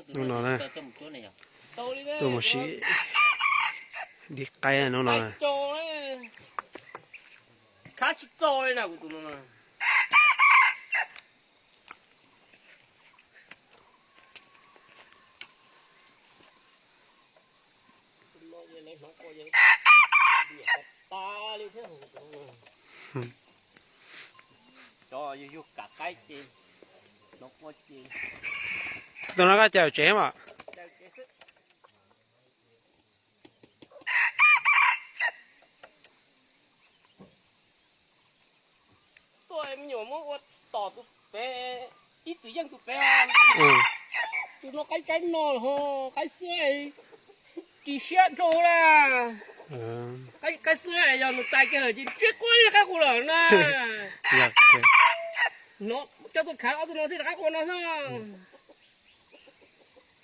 Hnub no na, tuaj mus sim dib qaib hnub no. Tus no koj caw tsev mas. Tuaj me nyuam muab ua tom tus pem, ib txwm yeej tus pem. Tus no qaib tsaib no ho, qaib xwb, kis siab dhau la. Qaib xwb yog nws txais kiag lawm ces ntsib quaj li qaib qus lawm na. Coj tuaj khav ob tug no thiaj rov qab qua no xwb.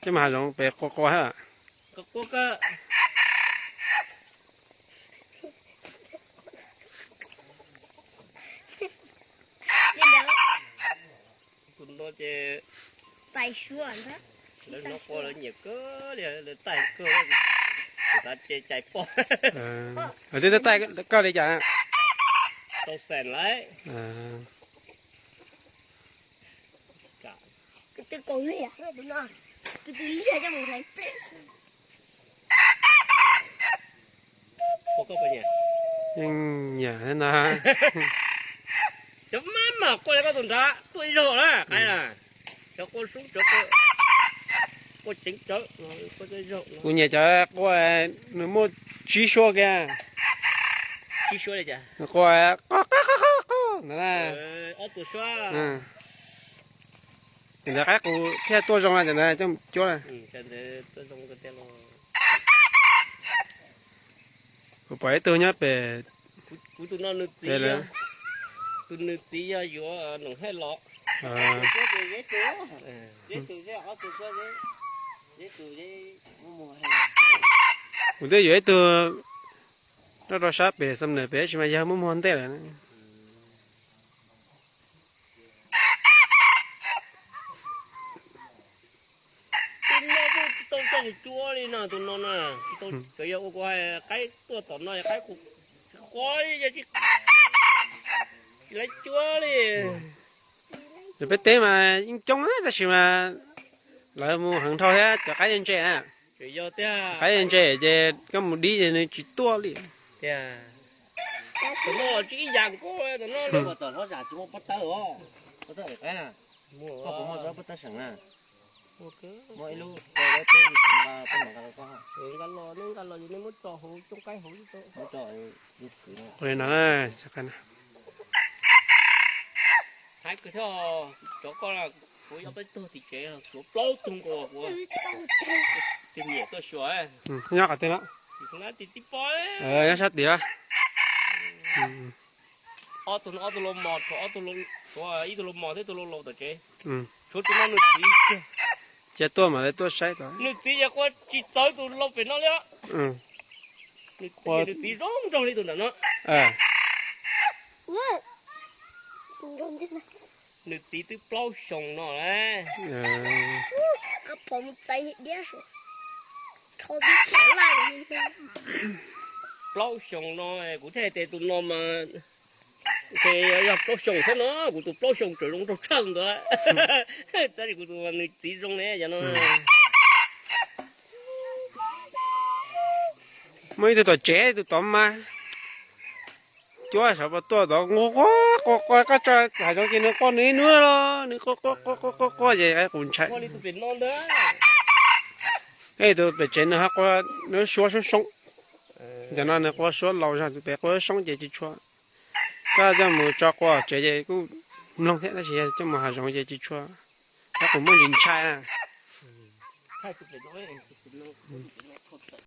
Coj mus hav zoov pem qua qua ha. Tus no ces lawv hnov qua lawv nyiam kawg li, lawv taij kawg, tus tav ces cais poj. Lawv twb taij koj li cas? Tau xeem lawm. Koj twb kaus liag, tus no, tus twg liag coj mus hlais pleb. Yeej nyiam thiab na. Cov mab mas qua li koj tus nrad tuaj ib zaug na, qaib na. Cov qua sub, cov qua, qua ceev tsawv, qua zaug. Kuv nyiam cov qua nws muaj tsib suab kiag. Tsib suab li cas? Qua qo qo qo qo ntawd na. Ob tug suab. Ntawd qaib qus thiaj tuaj zoo na, cov ntawd coj mus cuab na. Kuv pom ib tug nyob pem. Kuv tus no nws txiv, tus nws txiv yog yuav noom hej los. Kuv twb yuav ib tug nyob rau sab pem Xam Nws pem tab sis mas yog muaj muag ntej lawm. Tus no kuj tsis tau coj mus cuab li no, tus no na, tsis tau, tsuas yog ua kuv hais qaib tuaj tom no qaib qus, tsis qua li, tsis lawv cuab li. Peb teb mas yeej coob tab sis mas lawv mus heev dhau thiab cov qaib ntse na. Qaib ntse ces koj mus dib ces nws tsis tuaj li. Tus no tsis ib yam nkaus, tus no. Tom hlob zam tsis muaj pob tawb os, pob tawb qaib na. Koj puas muaj pob tawb seem na? Muaj ib lub, nqa los, neb nqa los ces nej muab tso hauv tsoob qaib hauv. Ua li no na, hais kawg thiab, cov koj, kuv ob peb tug tim tsev, suav plaub tug nkaus kuv, tus nyiam tuaj xyuas. Nyob qhov twg no? Tim tib pob, nyob sab tim. Ob tug no ob tug lau mos, tshuav ob tug, tshuav ib tug lau mos thiab ib tug lau laus tom tsev. Tshuav tus no nws txiv. Cia tuaj mas lawv tuaj saib tau. Nws txiv yog qua tsis txawv tus lau pem no li. Nws txiv zoo nraug li tus ntawm no. Nws txiv twb plaub xyoos no lawm. Plaub xyoos no, kuv thiaj hais tias tus no mas, ces yog plaub xyoos thiab no, kuv tus plaub xyoos tseem zoo nraug tshaj ntawd. Tab sis kuv tus nws txiv zoo ne, yog no. Muaj ib tug tom tsev, ib tug tod mas cuab, xyov puas tuaj tod, nqua qua qua qua, koj tso hav zoov ces nws qua nws ib hnub los nws qua qua qua qua qua ces qaib qus ntshai. Ib tug pem tsev nws ho qua, nws suab soob soob. Cov no nws qua suab laus zog, tus pem qua soob ces tsis tshua. Koj coj mus tso qua tsev ces kuj mloog thiab tab sis yog coj mus hav zoov ces tsis tshua. Qaib qus muaj ntsis ntshai na.